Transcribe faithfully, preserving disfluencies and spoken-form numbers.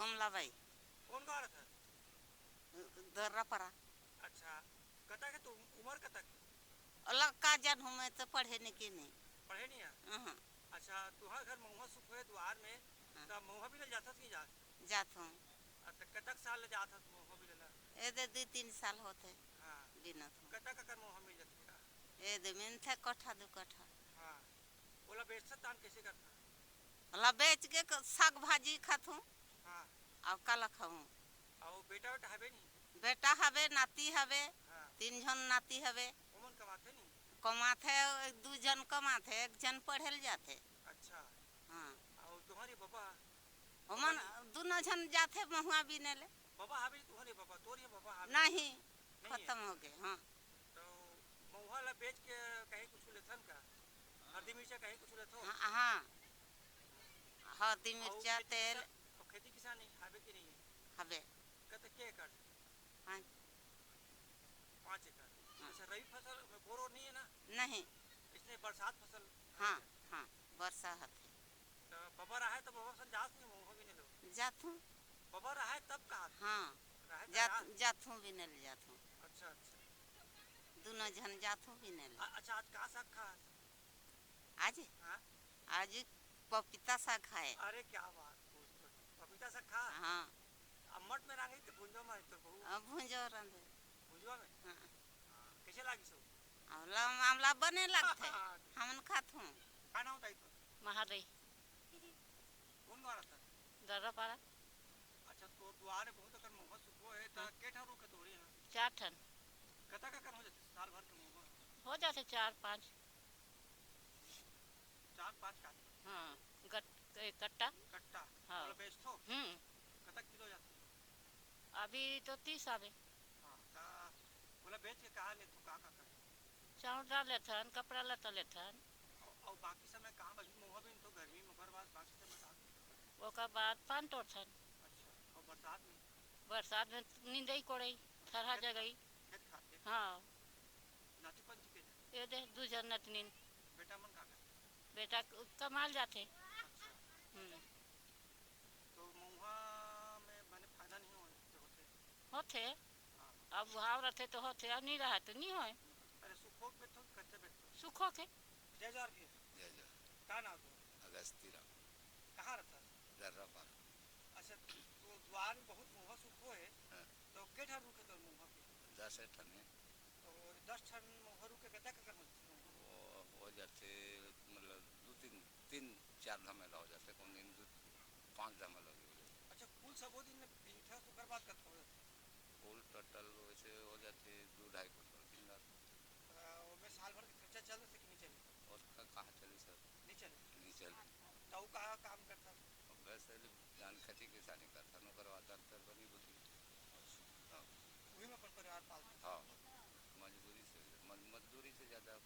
कमला बाई। कौन गाँव रथस? दर्रा परा। अच्छा, कतक हे तो उमर कतक हे? ओला का जानहूँ, मैं तो पढ़े नहीं कि नहीं। पढ़े नहीं है? अहं। अच्छा, तुहार घर महुआ सुखोए दुआर में, हाँ। त महुआ बिने ल जाथस कि जात? जात हूँ। अच्छा, कतक साल ले जात हस महुआ बिने ल? ए दे दू तीन साल होत हे। हाँ। बिनत हूँ। कतक अकन महुआ मिल जाथे का? ए दे मिलथे कट्ठा दू कट्ठा। हाँ। ओला बेचथस तान कैसे करथस? ओला बेच के क-, साग भाजी खाथूं। हाँ। अउ काला खाऊं? अउ बेटा, बेटा हवे नहीं? बेटा हवे, नाती हवे, हाँ। तीन झन नाती हवे। ओमन कमाथे नहीं? कमाथे, दू झन कमाथे, एक झन पढ़े ल जाथे। अच्छा। हाँ। अउ तुम्हारे बाबा? ओमन बाबा नहीं? दोनों झन जाथे महुआ बीने ले। बाबा हवे नहीं तुम्हारे बाबा? तोर ये बाबा हवे? नहीं, नहीं है? खत्म हो गए, हाँ। तो महुआ ला बेच के कहीं कुछ लेथन का? हरदी मिर्चा कहीं कुछ लेथो? हाँ, हाँ। हरदी अउ मिर्चा, खेती तेल। किसा-, अउ खेती किसानी हवे कि नहीं है? हवे। कत-, के एकड़? पाँच। पाँच एकड़। हाँ। अच्छा, रबी फसल में बोर ओर नहीं है ना? नहीं। इसने बरसात फसल हाँ, है? हाँ, बरसा हथे। तो बबर आहे तो बबर सन जात नहीं, महुआ बीने लो? जात हूँ। बबर आहे तब कहा? हाँ, रहे तो जात, यार? जात हूँ, बीने ले जात हूँ। अच्छा, अच्छा। दोनों झन जात हूँ बीने ले। अ-, अच्छा, आज का साग खा? आज? हाँ? आज पपीता साग खाए। अरे क्या बात, बहुत बढ़िया। पपीता साग खा? हाँ। अम्मट में रांगी तो भुंजो में तो बहू। अब भुंजो रंधे। भुंजवा में? हाँ। हाँ, कैसे लागी सो? आमला, आमला बने लगथे। हमन खाथूं। का नाम ताई तो? महादई। कौन गाँव रहता? दर्रा पारा। अच्छा, तो दुआर में बहुत अकन महुआ सुखो है, त हाँ। के ठन रुख है तोरी यहाँ? चार ठन। कतक अकन हो जाथे साल भर के महुआ? हो जाथे चार पाँच। चार पाँच का? हाँ, गट-, ए, कट्टा। कट्टा? हाँ। ओला बेचथो? हम्म। कतक किलो जाथे? अभी तो तीस आवे। हाँ, त ओला बेच के का लेथो, का, का करथो? चाउर दाल लेथन, कपड़ा लत्ता लेथन। अउ, अउ बाकी समय काम अभी महुआ बीन तो गर्मी में, ओकर बाद बाकी समय का करथो? ओकर बाद पान तोड़थन। अच्छा, अउ बरसात में? बरसात में निंदई कोड़ई, थरहा खेत जगई। खेत खार, खेत खार। हाँ। नाती पंती के जाथे? ये दे, दू झन नतनीन। बेटा मन का करथे? बेटा क-, कमाल जाथे। अच्छा। हम्म। तो महुआ में बने फायदा नहीं होय, तो होथे? होथे। हाँ। अब भाव रथे तो होथे, अब नहीं रहा तो नहीं होय। अरे सुखो के बेचथो कि कच्चा बेचथो? सुखो के। जय जोहार भैया। जय जोहार। का नाम तो? अगस्ती राम। कहाँ रहता? दर्रा पारा। अच्छा, तो दुआर में बहुत महुआ सुखो है, हाँ। तो के ठन रुख है तोर महुआ के? दस ठन है। तो दस ठन महुआ रुख के कतक अकन हो जाथे महुआ? वो हो जाथे, मतलब, दू तीन, तीन चार धमेला हो जाथे, कौन दिन दू, पाँच धमेला भी हो जाथे। अच्छा, कुल सबो दिन में बीनथस, ओकर बाद कतका हो जाथे? कुल total वैसे हो जाथे दू ढाई कुंटल बीन डारथन। तो ओमे साल भर के खर्चा चल देथे कि नहीं चले? और का, कहाँ चली सर? नहीं चले? नहीं चले। तो अउ का काम करथस? अब वैसे धान खेती किसानी करथन, ओकर बाद अंतर बनी बुद्धि। हाँ। उही में अपन परिवार पालथन? हाँ, मजबूरी से, मज-, मजदूरी से ज़्यादा